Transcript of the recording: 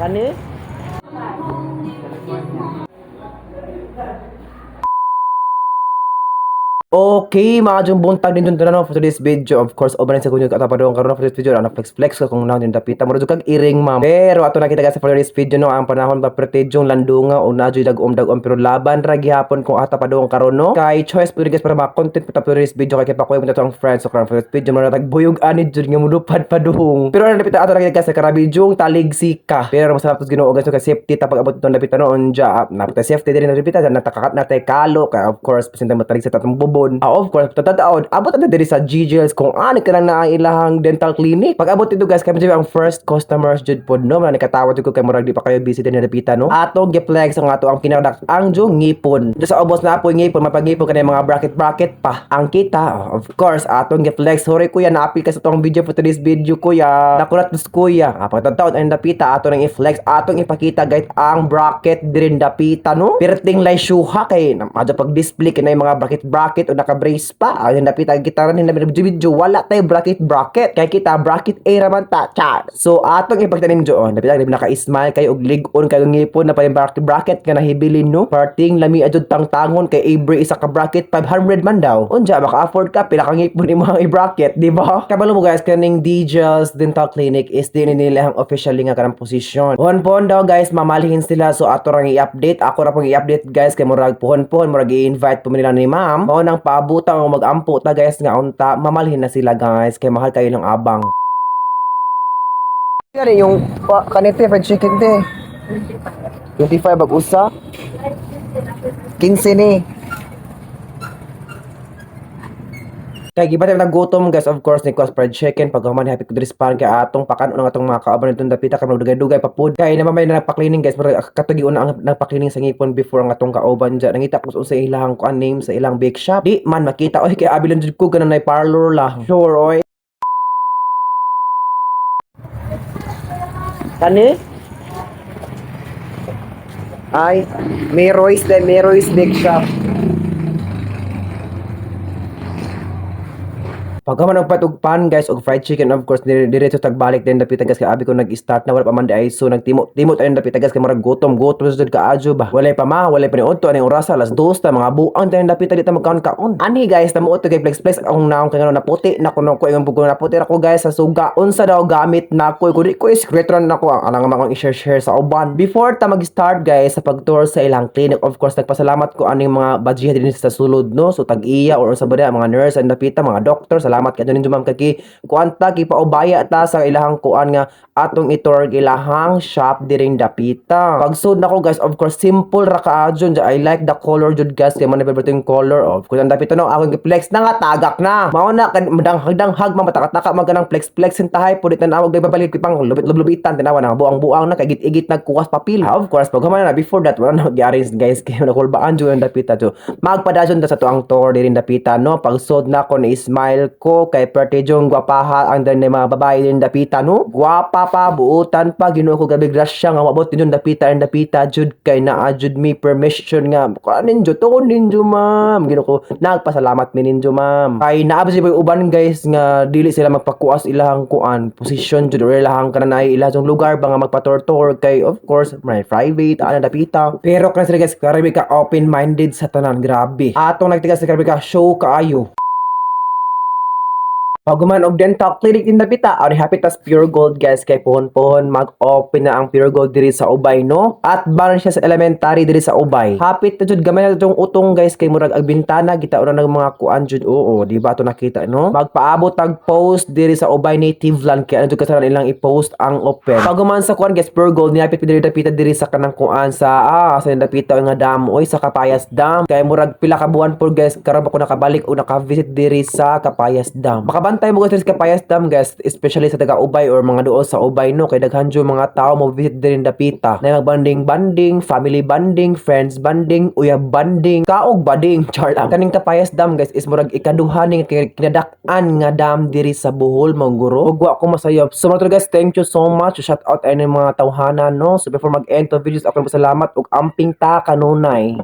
Kani? Okay, mga jung buntag din dun no for today's video. Of course, open sa kunyo katapadong karon for today's video ana flex flex ka kung naon yung dapita mo kag iring, ma'am. Pero ato nakita guys for today's video no, ang panahon pa pertejong landunga o nadyoy dagom-dagom, pero laban ra gihapon kung ata padong karon no. Kay choice pud guys para ma-content pa for today's video kay pakuya mo to ang friends. So karon for today's video mo nagbuyog ani jud nga mulupad padung. Pero ano dapita ato nakita guys sa karabi jung taligsika. Pero masarap tos Ginoo guys kay safety ta pag abot itong dapita no unja. Napita safety diri na dapita natakat na tay kalo kay of course pasinta matalig sa tatong bubon. Ah, of course, tatataon, abot na diri sa GGLs kung ano ka lang na ang ilahang dental clinic. Pag abot dito guys, kami jud ang first customers jud pod no, mga nakatawa jud ko kay murag di pa kayo busy din dapita no. Atong giplex ang ato ang pinakadak ang jung ngipon. Dito sa ubos na po ngipon, mapagngipon kanay mga bracket bracket pa. Ang kita, of course, atong giplex. Sorry kuya, naapil ka sa tong video for today's video kuya. Nakurat dus kuya. Ah, pagtataon ang dapita ato nang i-flex, atong ipakita guys ang bracket dirin dapita no. Perting lay syuha kay madyo pag display kinay mga bracket bracket o naka-brace pa. Ang dapita gitara ni video video wala tayo bracket bracket. Kay kita bracket A raman ta. Char. So atong ipakita ninyo oh, dapita di naka-smile kayo og lig-on kayo ngipon na pa yung bracket bracket nga nahibilin no. Parting lami adjud tangtangon kay every isa ka bracket 500 man daw. Unja maka-afford ka pila ka ngipon imo ang i-bracket, di ba? Kabalo mo guys kaning DJs Dental Clinic is din nila ang officially nga kanang posisyon. Pohon-pohon daw guys, mamalhin sila, so ato rang i-update. Ako ra pong i-update guys kay murag pohon-pohon murag i-invite po nila ni ma'am. Mao nang paabutan ang mag-ampo ta guys nga unta mamalhin na sila guys kay mahal kayo ng abang. Yan yung pa, kanite fried chicken te. 25 ag usa. 15 ni. Kay giba tayo nagutom guys, of course ni Kwas fried chicken pag human happy ko diri sa kay atong pakan ang atong mga kauban nitong dapita kay dugay-dugay pa pud. Kay naman may nagpa-cleaning guys, pero katugi una ang nagpa-cleaning sa ngipon before ang atong kauban dyan. Nangita ko sa ilang kuan name sa ilang bake shop. Di man makita oy kay abi lang jud ko ganun nay parlor la. Sure oy. Kani? Ay, Meroy's the Meroy's Bake Shop. Pagkaman og patugpan guys og fried chicken, of course diretso tagbalik din dapita guys kay abi ko nag-start na wala pa man di ay, so nagtimo timo tayo dapita guys kay murag gutom gutom jud kaadyo ba, walay pa ma walay pa ni udto aning orasa, alas 2 ta mga buang tayo dapita di ta magkaon kaon ani guys. Tamuot kay flex flex akong naong kay ngano naputi na kuno ko ingon pugo naputi ra ko guys sa suga. Unsa daw gamit nako ko di ko secret ra nako ang alang akong i-share share sa uban before ta mag-start guys sa pag-tour sa ilang clinic. Of course nagpasalamat ko aning mga badjiha din sa sulod no, so tag-iya or sa ba mga nurse ang dapita, mga doctor. Salamat kay ninyo ma'am kay kuan ta gipaubaya ta sa ilahang kuan nga atong itor ilahang shop diring dapita. Pagsud nako guys, of course simple ra kaadyo. I like the color jud guys kay man yung color of kung ang dapita no akong gi-flex na nga tagak na. Mao na kan madanghag-danghag man matakataka man ganang flex flex hintahay pud tan awag babalik pang lubit-lubitan tanawa na buang-buang na kay git-igit nagkuwas papel. Of course pag human na before that wala na gi-arrange guys kay nakulbaan jud ang dapita jo. Magpadayon ta sa tuang tour diring dapita no. Pagsud nako ni smile ko kay pertejong gwapaha ang din mga babae din dapita no. Gwapa pa buutan pa. Ginoo ko, grabe grasya nga mabot din dapita ang dapita jud kay naa jud mi permission nga kuan ninyo to ninyo ma'am. Ginoo ko, nagpasalamat mi ninyo ma'am. Kay naa ba siya uban guys nga dili sila magpakuas ilahang kuan position jud or ilahang kananay ilahang lugar ba nga magpatortor kay of course may private ana dapita. Pero kan sila guys grabe ka open minded sa tanan, grabe. Atong nagtigas sa grabe ka show kaayo. Pag og dental clinic din dapita, ari happy tas Pure Gold guys kay pohon-pohon mag-open na ang Pure Gold diri sa Ubay no. At baron siya sa elementary diri sa Ubay. Happy ta jud gamay na tong utong guys kay murag ag bintana kita una ng mga kuan jud, oo, di ba to nakita no. Magpaabot tag post diri sa Ubay native land kay ano jud kasalan ilang i-post ang open. Pag human sa kuan guys Pure Gold ni hapit diri dapita diri sa kanang kuan sa dapita nga dam oy sa Kapayas Dam. Kay murag pila ka buwan po guys karon pa ko nakabalik o naka-visit diri sa Kapayas Dam. Makabantay mo guys sa Kapayas Dam guys, especially sa taga Ubay or mga duol sa Ubay no kay daghan jud mga tao mo visit diri dapita. Na magbanding banding, family banding, friends banding, uyab banding, kaog bading, char lang. Kaning Kapayas Dam guys is murag ikaduha ning kinadak-an nga dam diri sa Bohol mangguro. Ug wa ko masayop. So mga guys, thank you so much. Shout out ani mga tawhana no. So before mag-end to videos ako pasalamat ug amping ta kanunay.